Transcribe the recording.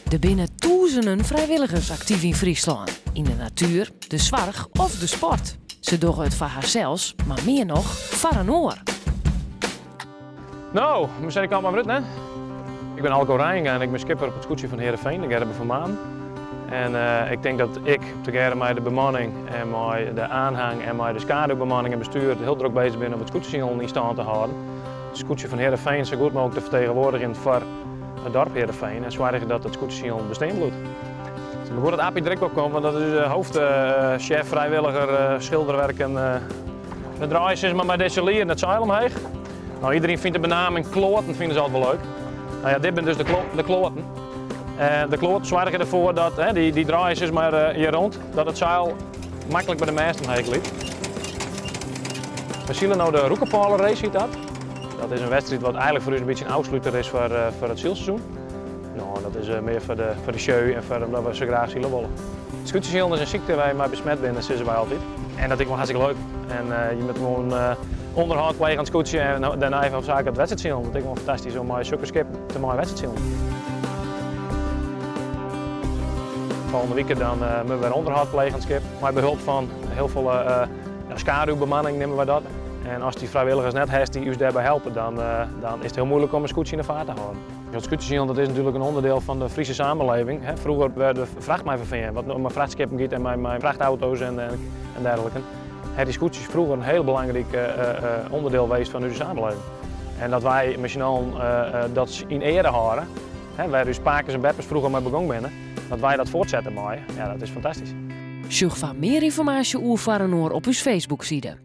Der binne tûzenen frijwilligers aktyf yn Fryslân, yn de natuer, de soarch of de sport. Se dogge it foar harsels, mar mear noch foar in oar. No, we zijn kant maar hè? Ik ben Alco Reijenga en ik ben skipper op it skûtsje fan Heerenveen, de Gerben van Maan. En ik tink dat ik, tegearre mei de bemanning en mei de aanhang en mei de skaduwbemanning en bestuur hiel drok bezich bin om it skûtsjesilen yn stân te hâlden. It skûtsje fan Heerenveen sa goed mooglik te fertegenwoardigjen foar it dorp Heerenveen en soargje dat it skûtsjesilen bestean bliuwt. Het is maar goed dat Appie er ek op komt, want dat is de hoofdchef, vrijwilliger, schilderwerken. We draaien sis mar mei dizze lieren it seil omheech. No, iedereen fynt de benaming kloaten fine se altyd wol leuk. No ja, dit binne dus de, klo de kloaten. De kloaten soargje derfoar dat, hè, dy, dy draaie sis mar hjir rond, dat it seil maklik by de mêst omheech glydt. We sile no de Roekepôle-race, hjit dat. Dat is in wedstriid wat eigenlik foar ús in bytsje in ôfsluter is foar, foar it sylseizoen. No, dat is mear foar de, foar de show en foar omdat we sa graach sile wolle. Skûtsjesilen is in sykte wêr't je mei besmet binne, sizze wy altyd. En dat is gewoan hartstikke leuk. En je moatte gewoan ûnderhâld plege oan it skûtsje en dêrnei even hoofdzakelijk it wedstriidsilen. Dat is gewoan fantastysk om mei sokke skip te mei wedstriidsilen. Folgjende wike dan moatte we wer ûnderhâld plege oan it skip. Mei behulp fan hiel folle ja, skaduwbemanning neame wy dat. En as dy frijwilligers net hast dy't ús dêrby helpe, dan, dan is it hiel muoilik om in skûtsje yn de faart te hâlden. Dat skûtsjesilen dat is natuerlik in ûnderdiel fan de Friese samenleving. Froeger waard de fracht mei ferfearn, wat no mei frachtskippen giet en mei, mei frachtauto's en, en dergelike. Ha dy skûtsjes froeger in hiel belangryk ûnderdiel west fan ús samenleving. En dat wy mei syn allen dat yn eare hâlde, wêr't ús pakes en beppes froeger mei begûn binne, dat wy dat fuortsette meie, ja, dat is fantastysk. Sjoch foar mear ynformaasje oer Foar in Oar op ús Facebook-side.